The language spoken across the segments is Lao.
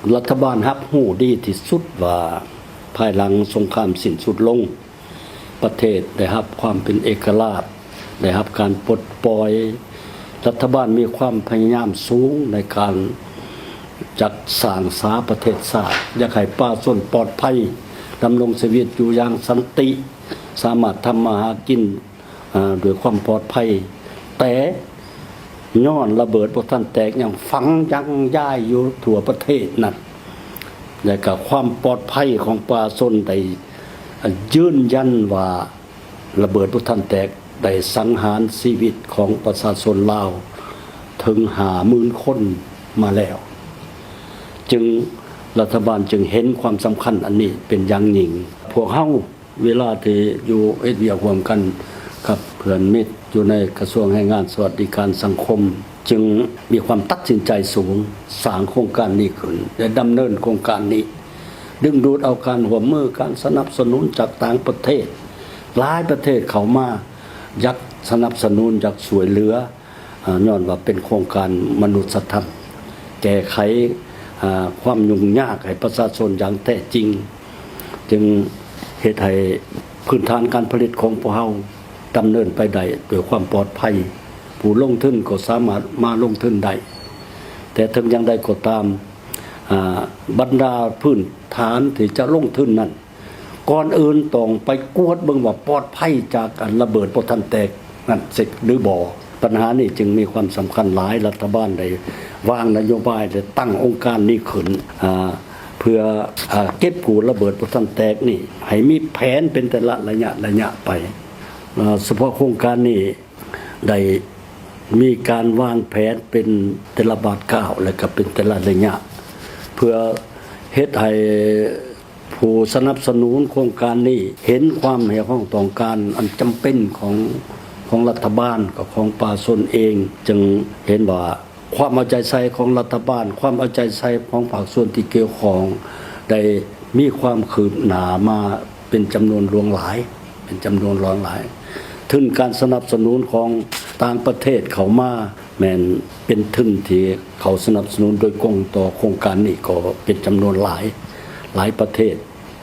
ລັດຖະບານຮັບຮູ້ດີທີ່ສຸດວ່າ ພາຍຫຼັງສົງຄາມສິ້ນສຸດລົງ, ປະເທດໄດ້ຮັບຄວາມເປັນເອກະລາດ, ໄດ້ຮັບການປົດປ່ອຍ. ລັດຖະບານມີຄວາມພະຍາຍາມສູງໃນການຈັດສ້າງສາປະເທດຊາດ, ຢາກໃຫ້ປະຊາຊົນປອດໄພ, ດຳລົງຊີວິດຢູ່ຢ່າງສັນຕິ, ສາມາດທຳມາຫາກິນ ອາ ດ້ວຍຄວາມປອດໄພ, ແຕ່ຍ້ອນລະເບີດບໍ່ທັນແຕກ ຍັງຝັງຍັງຢາຍຢູ່ທົ່ວປະເທດນັ້ນ ແລະກະຄວາມປອດໄພຂອງປະຊາຊົນໄດ້ ອາ ຢືນຢັນວ່າລະເບີດບໍ່ທັນແຕກໄດ້ສັງຫານຊີວິດຂອງປະຊາຊົນລາວເຖິງຫ້າໝື່ນຄົນມາແລ້ວ, ຈຶ່ງ ລັດຖະບານຈຶ່ງເຫັນຄວາມສຳຄັນອັນນີ້ເປັນຢ່າງຍິ່ງ. ພວກເຮົາ ເວລາທີ່ຢູ່ເຮັດວຽກຮ່ວມກັນກັບເພື່ອນມິດຢູ່ໃນກະຊວງແຮງງານສະຫວັດດີການສັງຄົມ ຈຶ່ງມີຄວາມຕັດສິນໃຈສູງ ສ້າງໂຄງການນີ້ຂຶ້ນ ແລະ ດຳເນີນໂຄງການນີ້, ດຶງດູດເອົາການຮ່ວມມື, ການສະໜັບສະໜູນຈາກຕ່າງປະເທດ. ຫຼາຍປະເທດເຂົ້າມາ ຢາກສະໜັບສະໜູນ, ຢາກຊ່ວຍເຫຼືອ ອາ ຍ້ອນວ່າເປັນໂຄງການມະນຸດສະທຳ ແກ້ໄຂ ອາ ຄວາມຫຍຸ້ງຍາກໃຫ້ປະຊາຊົນຢ່າງແທ້ຈິງ, ຈຶ່ງເຮັດໃຫ້ພື້ນຖານການຜະລິດຂອງພວກເຮົາດຳເນີນໄປໄດ້ດ້ວຍຄວາມປອດໄພ, ຜູ້ລົງທຶນກໍສາມາດມາລົງທຶນໄດ້. ແຕ່ເຖິງຢ່າງໃດກໍຕາມ ອາ ບັນດາພື້ນຖານທີ່ຈະລົງທຶນນັ້ນ ກ່ອນອື່ນຕ້ອງໄປກວດເບິ່ງວ່າປອດໄພຈາກອັນລະເບີດບໍ່ທັນແຕກນັ້ນເສັດຫຼືບໍ່. ບັນຫານີ້ຈຶ່ງມີຄວາມສຳຄັນຫຼາຍ, ລັດຖະບານໄດ້ວາງນະໂຍບາຍ ແລະ ຕັ້ງອົງການນີ້ຂຶ້ນ ອາ ເພື່ອ ອາ ເກັບກູ້ລະເບີດບໍ່ທັນແຕກນີ້ ໃຫ້ມີແຜນເປັນແຕ່ລະໄລຍະໄລຍະໄປ. ອາ ສະເພາະໂຄງການນີ້ ໄດ້ມີການວາງແຜນເປັນແຕ່ລະບາດກ້າວ ແລະ ກະເປັນແຕ່ລະໄລຍະ ເພື່ອເຮັດໃຫ້ຜູ້ສະໜັບສະໜູນໂຄງການນີ້ເຫັນຄວາມຮຽກຮ້ອງຕ້ອງການອັນຈຳເປັນຂອງ ຂອງລັດຖະບານ ກັບຂອງປະຊາຊົນເອງ, ຈຶ່ງເຫັນວ່າ ຄວາມເອົາໃຈໃສ່ຂອງລັດຖະບານ, ຄວາມເອົາໃຈໃສ່ຂອງພາກສ່ວນທີ່ກ່ຽວຂ້ອງ ໄດ້ມີຄວາມຄືບໜ້າມາເປັນຈຳນວນຫຼວງຫຼາຍ, ເປັນຈຳນວນຫຼວງຫຼາຍ. ທຶນການສະໜັບສະໜູນຂອງຕ່າງປະເທດເຂົ້າມາ ແມ່ນເປັນທຶນທີ່ເຂົ້າສະໜັບສະໜູນໂດຍກົງຕໍ່ໂຄງການນີ້ກໍເປັນຈຳນວນຫຼາຍ, ຫຼາຍປະເທດ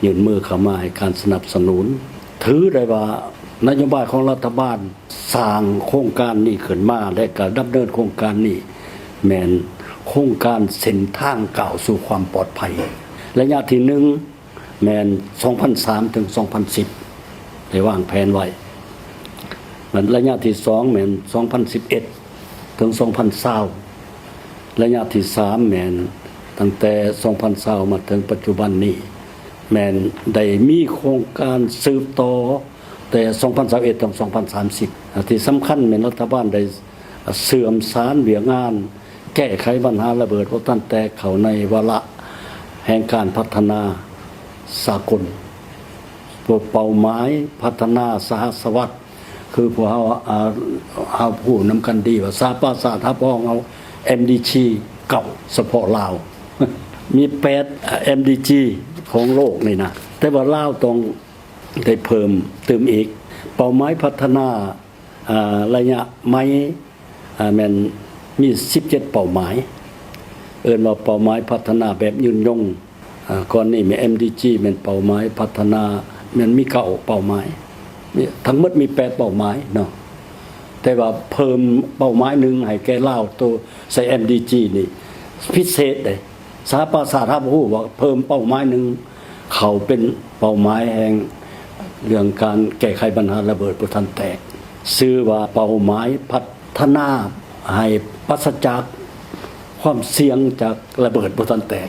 ຍື່ນມືເຂົ້າມາໃຫ້ການສະໜັບສະໜູນ. ຖືໄດ້ວ່ານະໂຍບາຍຂອງລັດຖະບານສ້າງໂຄງການນີ້ຂຶ້ນມາ ແລະ ກະດຳເນີນໂຄງການນີ້ ແມ່ນໂຄງການເສັ້ນທາງກ້າວສູ່ຄວາມປອດໄພ ໄລຍະທີໜຶ່ງ ແມ່ນສອງພັນສາມເຖິງສອງພັນສິບ ໄດ້ວາງແຜນໄວ້. ແມ່ນໄລຍະທີສອງ ແມ່ນສອງພັນສິບເອັດເຖິງສອງພັນຊາວ, ໄລຍະທີສາມ ແມ່ນຕັ້ງແຕ່ສອງພັນຊາວມາເຖິງປັດຈຸບັນນີ້ ແມ່ນໄດ້ມີໂຄງການສືບຕໍ່ແຕ່ສອງພັນຊາວເອັດເຖິງສອງພັນສາມສິບ. ທີ່ສຳຄັນແມ່ນລັດຖະບານໄດ້ເຊື່ອມສານວຽກງານ ແກ້ໄຂບັນຫາລະເບີດບໍ່ທັນແຕກເຂົ້າໃນວາລະແຫ່ງການພັດທະນາສາກົນ, ພວກເປົ້າໝາຍພັດທະນາສະຫັດສະວັດ ຄືພວກເຮົາ ອາ ເຮົາຮູ້ນຳກັນດີວ່າ ສະຫະປະຊາຊາດຮັບຮອງເອົາ ເອັມດີຈີ ເກົ້າ ສະເພາະລາວ, ມີແປດ ເອັມດີຈີ ຂອງໂລກນີ້ນະ, ແຕ່ວ່າລາວຕ້ອງໄດ້ເພີ່ມຕື່ມອີກ. ເປົ້າໝາຍພັດທະນາ ອາ ໄລຍະໃໝ່ ອາ ແມ່ນມີສິບເຈັດເປົ້າໝາຍ, ເອີ້ນວ່າເປົ້າໝາຍພັດທະນາແບບຍືນຍົງ. ອາ ກ່ອນນີ້ແມ່ນ ເອັມດີຈີ ແມ່ນເປົ້າໝາຍພັດທະນາ ແມ່ນມີເກົ້າເປົ້າໝາຍ, ມີ ທັງໝົດມີແປດເປົ້າໝາຍເນາະ, ແຕ່ວ່າເພີ່ມເປົ້າໝາຍໜຶ່ງໃຫ້ແກ່ລາວ ໂຕໃສ່ ເອັມດີຈີ ນີ້ພິເສດເດ້. ສະຫະປະຊາຊາດຮັບຮູ້ວ່າເພີ່ມເປົ້າໝາຍໜຶ່ງເຂົ້າເປັນເປົ້າໝາຍແຫ່ງເລື່ອງການແກ້ໄຂບັນຫາລະເບີດບໍ່ທັນແຕກ, ຊື່ວ່າເປົ້າໝາຍພັດທະນາໃຫ້ປາສະຈາກຄວາມສ່ຽງຈາກລະເບີດບໍ່ທັນແຕກ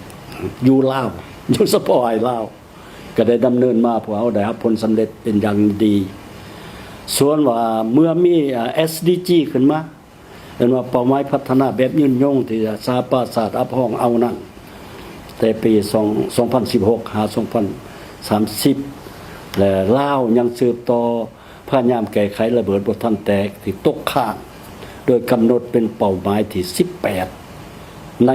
ຢູ່ລາວ, ຢູ່ສະເພາະໃຫ້ລາວ ກະໄດ້ດຳເນີນມາ, ພວກເຮົາໄດ້ຮັບຜົນສຳເລັດເປັນຢ່າງດີ. ສ່ວນວ່າເມື່ອມີ ອາ ເອັສດີຈີ ຂຶ້ນມາ ເອີ້ນວ່າເປົ້າໝາຍພັດທະນາແບບຍືນຍົງ ທີ່ສະຫະປະຊາຊາດຮັບຮອງເອົານັ້ນ ແຕ່ປີສອງ ສອງພັນສິບຫົກ ຫາ ສອງພັນສາມສິບ ແລະ ລາວຍັງສືບຕໍ່ພະຍາຍາມແກ້ໄຂລະເບີດບໍ່ທັນແຕກທີ່ຕົກຄ້າງ ໂດຍກຳນົດເປັນເປົ້າໝາຍທີສິບແປດ. ໃນ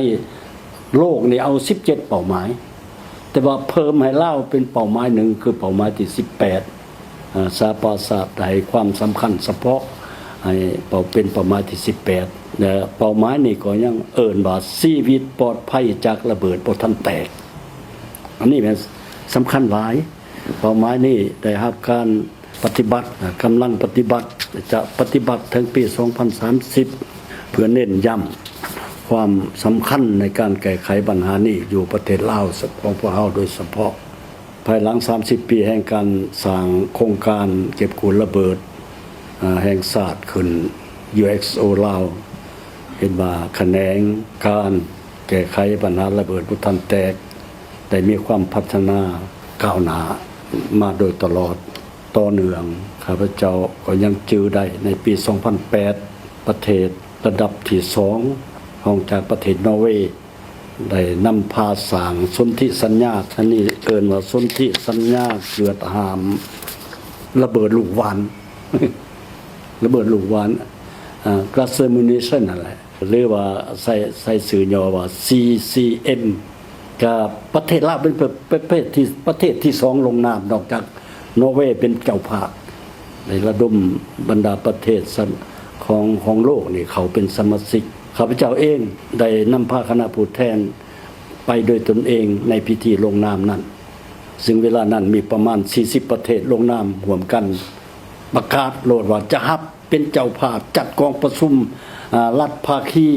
ໂລກນີ້ເອົາສິບເຈັດເປົ້າໝາຍ, ແຕ່ວ່າເພີ່ມໃຫ້ລາວເປັນເປົ້າໝາຍໜຶ່ງ ຄືເປົ້າໝາຍທີສິບແປດ. ອາ ສະຫະປະຊາຊາດໃຫ້ຄວາມສຳຄັນສະເພາະ ໃຫ້ເປົ້າ ເປັນເປົ້າໝາຍທີສິບແປດ. ແລະ ເປົ້າໝາຍນີ້ກໍຍັງເອີ້ນວ່າ ຊີວິດປອດໄພຈາກລະເບີດບໍ່ທັນແຕກ. ອັນນີ້ແມ່ນສຳຄັນຫຼາຍ. ເປົ້າໝາຍນີ້ໄດ້ຮັບການປະຕິບັດ, ກຳລັງປະຕິບັດ, ຈະປະຕິບັດເຖິງປີສອງພັນສາມສິບ ເພື່ອເນັ້ນຢ້ຳຄວາມສຳຄັນໃນການແກ້ໄຂບັນຫານີ້ຢູ່ປະເທດລາວຂອງພວກເຮົາໂດຍສະເພາະ. ພາຍຫຼັງສາມສິບປີແຫ່ງການສ້າງໂຄງການເກັບກູ້ລະເບີດ ອາ ແຫ່ງຊາດຂຶ້ນ ຢູເອັສໂອ ລາວ ເຫັນວ່າຂະແໜງການແກ້ໄຂບັນຫາລະເບີດບໍ່ທັນແຕກ ໄດ້ມີຄວາມພັດທະນາກ້າວໜ້າມາໂດຍຕະຫຼອດຕໍ່ເນື່ອງ. ຂ້າພະເຈົ້າກໍຍັງຈື່ໄດ້ ໃນປີສອງພັນແປດ ປະເທດລະດັບທີສອງ ຮອງຈາກປະເທດນໍເວ ໄດ້ນຳພາສ້າງສົນທິສັນຍາ, ອັນນີ້ເອີ້ນວ່າສົນທິສັນຍາເກືອດຫ້າມລະເບີດລູກຫວ່ານ, ລະເບີດລູກຫວ່ານ ອາ cluster munition ນັ້ນແຫຼະ ຫຼືວ່າໃຊ້ ໃຊ້ຊື່ຫຍໍ້ວ່າ ຊີຊີເອັມ. ກະປະເທດລາວເປັນປະ ປະເທດທີ່ ປະເທດທີສອງລົງນາມ ນອກຈາກນໍເວເປັນເຈົ້າພາບ. ໄດ້ລະດົມບັນດາປະເທດສະ ຂອງ ຂອງໂລກນີ້ເຂົ້າເປັນສະມາຊິກ. ຂ້າພະເຈົ້າເອງໄດ້ນຳພາຄະນະຜູ້ແທນໄປໂດຍຕົນເອງໃນພິທີລົງນາມນັ້ນ, ຊຶ່ງເວລານັ້ນມີປະມານສີ່ສິບປະເທດລົງນາມຮ່ວມກັນ ປະກາດໂລດວ່າຈະຮັບເປັນເຈົ້າພາບຈັດກອງປະຊຸມ ອາ ລັດພາຄີ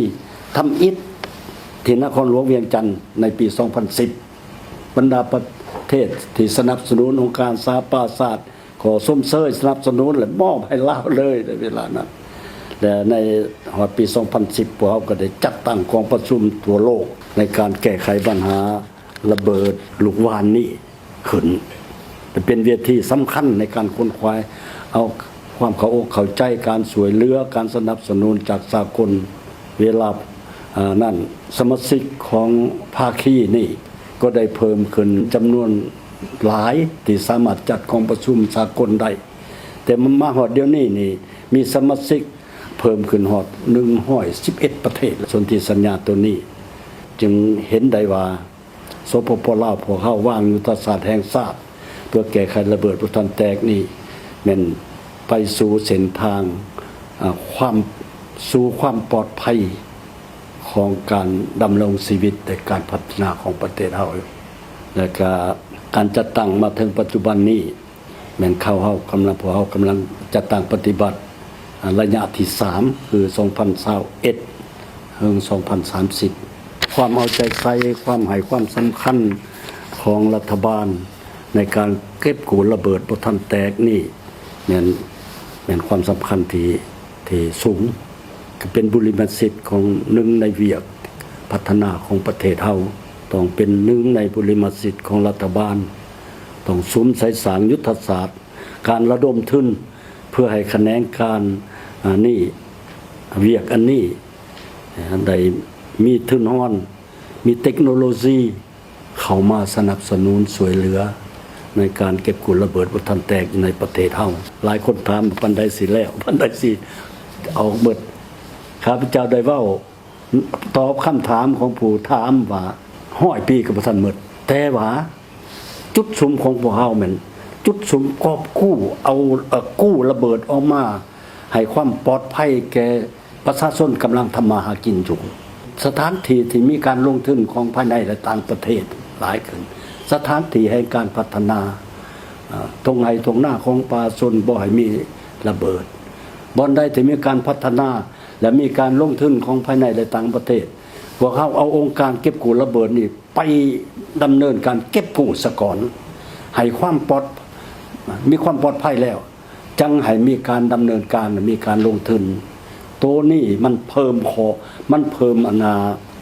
ທຳອິດ ທີ່ນະຄອນຫຼວງວຽງຈັນໃນປີສອງພັນສິບ. ບັນດາປະເທດທີ່ສະໜັບສະໜູນອົງການສະຫະປະຊາຊາດ ກໍຊົມເຊີຍສະໜັບສະໜູນ ແລະ ມອບໃຫ້ລາວເລີຍໃນເວລານັ້ນ. ແລະ ໃນຮອດປີສອງພັນສິບ ພວກເຮົາກໍໄດ້ຈັດຕັ້ງກອງປະຊຸມທົ່ວໂລກໃນການແກ້ໄຂບັນຫາລະເບີດລູກຫວ່ານນີ້ຂຶ້ນ ແລະ ເປັນເວທີສຳຄັນໃນການຂົນຂວາຍເອົາຄວາມເຂົ້າອົກເຂົ້າໃຈ, ການຊ່ວຍເຫຼືອ, ການສະໜັບສະໜູນຈາກສາກົນ. ເວລາ ອາ ນັ້ນ ສະມາຊິກຂອງພາຄີນີ້ກໍໄດ້ເພີ່ມຂຶ້ນຈຳນວນຫຼາຍ ທີ່ສາມາດຈັດກອງປະຊຸມສາກົນໄດ້. ແຕ່ມາຮອດດຽວນີ້ນີ້ ມີສະມາຊິກເພີ່ມຂຶ້ນຮອດໜຶ່ງຮ້ອຍສິບເອັດປະເທດ. ສົນທິສັນຍາໂຕນີ້ຈຶ່ງເຫັນໄດ້ວ່າ ສປປ ລາວ ພວກເຮົາວາງຍຸດທະສາດແຫ່ງຊາດ ເພື່ອແກ້ໄຂລະເບີດບໍ່ທັນແຕກນີ້ ແມ່ນໄປສູ່ເສັ້ນທາງ ອາ ຄວາມ ສູ່ຄວາມປອດໄພຂອງການດຳລົງຊີວິດ ແລະ ການພັດທະນາຂອງປະເທດເຮົາ. ແລະ ກະການຈັດຕັ້ງມາເຖິງປັດຈຸບັນນີ້ ແມ່ນເຂົາເຮົາກຳລັງ ພວກເຮົາກຳລັງຈັດຕັ້ງປະຕິບັດ ອາ ໄລຍະທີສາມ ຄື ສອງພັນຊາວເອັດ ເຖິງ ສອງພັນສາມສິບ. ຄວາມເອົາໃຈໃສ່, ຄວາມໃຫ້ຄວາມສຳຄັນຂອງລັດຖະບານໃນການເກັບກູ້ລະເບີດບໍ່ທັນແຕກນີ້ ແມ່ນ ແມ່ນຄວາມສຳຄັນທີ່ ທີ່ສູງ. ກໍເປັນບຸລິມະສິດຂອງ ໜຶ່ງໃນວຽກພັດທະນາຂອງປະເທດເຮົາ, ຕ້ອງເປັນໜຶ່ງໃນບຸລິມະສິດຂອງລັດຖະບານ, ຕ້ອງສຸມໃສ່ສ້າງຍຸດທະສາດການລະດົມທຶນ ເພື່ອໃຫ້ຂະແໜງການ ອາ ນີ້ ວຽກອັນນີ້ ອາ ໄດ້ມີທຶນຮອນ ມີເຕັກໂນໂລຊີ ເຂົ້າມາສະໜັບສະໜູນຊ່ວຍເຫຼືອໃນການເກັບກູ້ລະເບີດບໍ່ທັນແຕກຢູ່ໃນປະເທດເຮົາ. ຫຼາຍຄົນຖາມວ່າປານໃດຊິແລ້ວ ປານໃດຊິອອກເບິດ. ຂ້າພະເຈົ້າໄດ້ເວົ້າຕອບຄຳຖາມຂອງຜູ້ຖາມວ່າ ຮ້ອຍປີກໍບໍ່ທັນເບິດ, ແຕ່ວ່າຈຸດສຸມຂອງພວກເຮົາແມ່ນຈຸດສຸມກອບກູ້ ເອົາ ເອີ ກູ້ລະເບີດອອກມາ ໃຫ້ຄວາມປອດໄພແກ່ ປະຊາຊົນກຳລັງທຳມາຫາກິນຢູ່. ສະຖານທີ່ທີ່ມີການລົງທຶນຂອງພາຍໃນ ແລະ ຕ່າງປະເທດຫຼາຍຂຶ້ນ, ສະຖານທີ່ແຫ່ງການພັດທະນາ ເອີ ທົ່ງໄຮ່ທົ່ງນາຂອງປະຊາຊົນບໍ່ໃຫ້ມີລະເບີດ. ບ່ອນໃດທີ່ມີການພັດທະນາ ແລະ ມີການລົງທຶນຂອງພາຍໃນ ແລະ ຕ່າງປະເທດ, ພວກເຮົາເອົາອົງການເກັບກູ້ລະເບີດນີ້ ໄປດຳເນີນການເກັບກູ້ສາກ່ອນ ໃຫ້ຄວາມປອດ ມີຄວາມປອດໄພແລ້ວ ຈັ່ງໃຫ້ມີການດຳເນີນການ ມີການລົງທຶນ. ໂຕນີ້ມັນເພີ່ມຂໍ້ ມັນເພີ່ມອັນນາ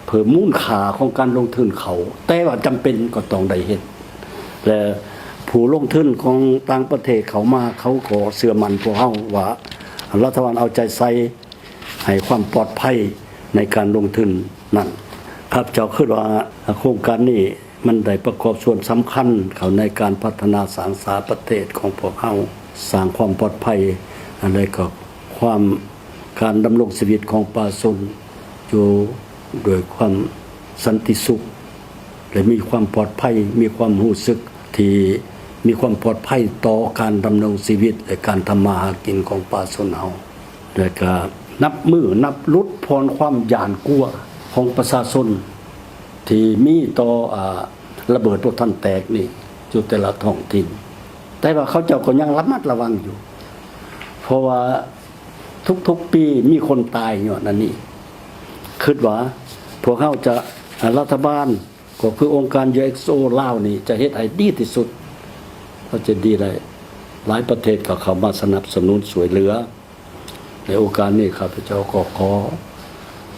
ເພີ່ມມູນຄ່າຂອງການລົງທຶນເຂົ້າ, ແຕ່ວ່າຈຳເປັນກໍຕ້ອງໄດ້ເຮັດ ແລະ ຜູ້ລົງທຶນຂອງຕ່າງປະເທດເຂົ້າມາ ເຂົາກໍເຊື່ອໝັ້ນພວກເຮົາວ່າ ລັດຖະບານເອົາໃຈໃສ່ ໃຫ້ຄວາມປອດໄພໃນການລົງທຶນນັ້ນ. ຂ້າພະເຈົ້າຄິດວ່າໂຄງການນີ້ມັນໄດ້ປະກອບສ່ວນສຳຄັນເຂົ້າໃນການພັດທະນາສ້າງສາປະເທດຂອງພວກເຮົາ, ສ້າງຄວາມປອດໄພ ແລະ ກໍຄວາມ ການດຳລົງຊີວິດຂອງປະຊາຊົນຢູ່ໂດຍຄວາມສັນຕິສຸກ ແລະ ມີຄວາມປອດໄພ, ມີຄວາມຮູ້ສຶກທີ່ມີຄວາມປອດໄພຕໍ່ການດຳລົງຊີວິດ ແລະ ການທຳມາຫາກິນຂອງປະຊາຊົນເຮົາ. ແລະກະ ນັບມື້ນັບຫຼຸດຜ່ອນຄວາມຢ້ານກົວຂອງປະຊາຊົນ ທີ່ມີຕໍ່ ອາ ລະເບີດບໍ່ທັນແຕກນີ້ ຢູ່ແຕ່ລະທ້ອງຖິ່ນ. ແຕ່ວ່າເຂົາເຈົ້າກໍຍັງລະມັດລະວັງຢູ່ ເພາະວ່າທຸກໆປີມີຄົນຕາຍຍ້ອນອັນນີ້. ຄິດວ່າພວກເຮົາຈະ ອາ ລັດຖະບານ ກໍຄືອົງການ ຢູເອັນ ເອັກໂອ ລາວນີ້ ຈະເຮັດໃຫ້ດີທີ່ສຸດ. ເຮົາຈະດີໄດ້ ຫຼາຍປະເທດກໍເຂົ້າມາສະໜັບສະໜູນຊ່ວຍເຫຼືອ. ໃນໂອກາດນີ້ ຂ້າພະເຈົ້າກໍຂໍ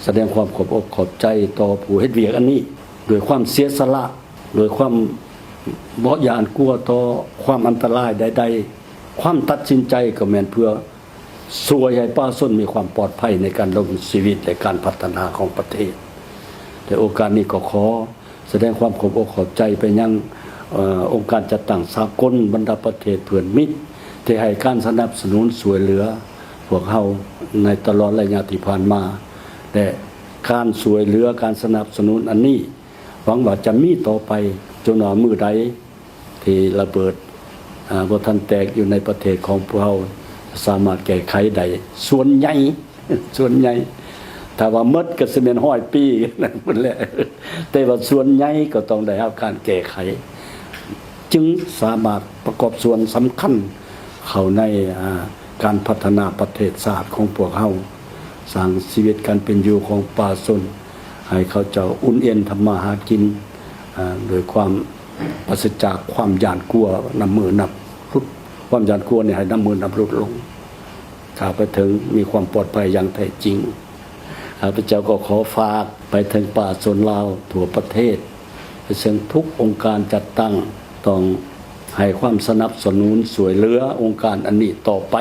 ສະແດງຄວາມຂອບອົກຂອບໃຈຕໍ່ຜູ້ເຮັດວຽກອັນນີ້ ດ້ວຍຄວາມເສຍສະຫຼະ, ດ້ວຍຄວາມບໍ່ຢ້ານກົວຕໍ່ຄວາມອັນຕະລາຍໃດໆ. ຄວາມຕັດສິນໃຈກໍແມ່ນເພື່ອຊ່ວຍໃຫ້ປະຊາຊົນມີຄວາມປອດໄພໃນການດຳລົງຊີວິດ ແລະ ການພັດທະນາຂອງປະເທດ. ໃນໂອກາດນີ້ກໍຂໍ ສະແດງຄວາມຂອບອົກຂອບໃຈໄປຍັງ ເອີ ອົງການຈັດຕັ້ງສາກົນ, ບັນດາປະເທດເພື່ອນມິດ ທີ່ໃຫ້ການສະໜັບສະໜູນຊ່ວຍເຫຼືອພວກເຮົາໃນຕະຫຼອດໄລຍະທີ່ຜ່ານມາ ແລະ ການຊ່ວຍເຫຼືອ, ການສະໜັບສະໜູນອັນນີ້ ຫວັງວ່າຈະມີຕໍ່ໄປ ຈົນວ່າມື້ໃດທີ່ລະເບີດ ອາ ບໍ່ທັນແຕກຢູ່ໃນປະເທດຂອງພວກເຮົາ ສາມາດແກ້ໄຂໄດ້ສ່ວນໃຫຍ່. ສ່ວນໃຫຍ່ ຖ້າວ່າໝົດກໍຊິແມ່ນຮ້ອຍປີນັ້ນພຸ້ນແຫຼະ ແຕ່ວ່າສ່ວນໃຫຍ່ກໍຕ້ອງໄດ້ຮັບການແກ້ໄຂ ຈຶ່ງສາມາດປະກອບສ່ວນສຳຄັນເຂົ້າໃນ ອາ ການພັດທະນາປະເທດຊາດຂອງພວກເຮົາ, ສ້າງຊີວິດການເປັນຢູ່ຂອງປະຊາຊົນ ໃຫ້ເຂົາເຈົ້າອຸ່ນເອນທຳມາຫາກິນ ອາ ໂດຍຄວາມປາສະຈາກຄວາມຢ້ານກົວ ນັບມື້ນັບຫຼຸດ, ຄວາມຢ້ານກົວນີ້ໃຫ້ນັບມື້ນັບຫຼຸດລົງ. ຖ້າໄປເຖິງມີຄວາມປອດໄພຢ່າງແທ້ຈິງ, ຂ້າພະເຈົ້າກໍຂໍຝາກໄປເຖິງປະຊາຊົນລາວທົ່ວປະເທດ, ໄປເຖິງທຸກອົງການຈັດຕັ້ງ, ຕ້ອງໃຫ້ຄວາມສະໜັບສະໜູນຊ່ວຍເຫຼືອອົງການອັນນີ້ຕໍ່ໄປ,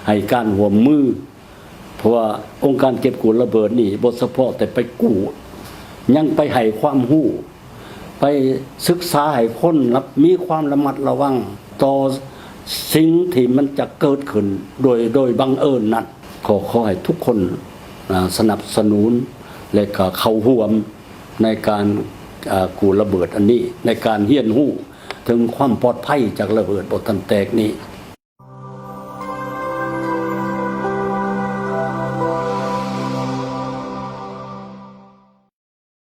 ໃຫ້ການຮ່ວມມື, ເພາະວ່າອົງການເກັບກູ້ລະເບີດນີ້ ບໍ່ສະເພາະແຕ່ໄປກູ້, ຍັງໄປໃຫ້ຄວາມຮູ້ ໄປສຶກສາໃຫ້ຄົນລະ ມີຄວາມລະມັດລະວັງຕໍ່ສິ່ງທີ່ມັນຈະເກີດຂຶ້ນໂດຍ ໂດຍບັງເອີນນັ້ນ. ຂໍ ຂໍໃຫ້ທຸກຄົນ ອາ ສະໜັບສະໜູນ ແລະ ກໍເຂົ້າຮ່ວມໃນການ ອາ ກູ້ລະເບີດອັນນີ້, ໃນການຮຽນຮູ້ເຖິງຄວາມປອດໄພຈາກລະເບີດບໍ່ທັນແຕກນີ້.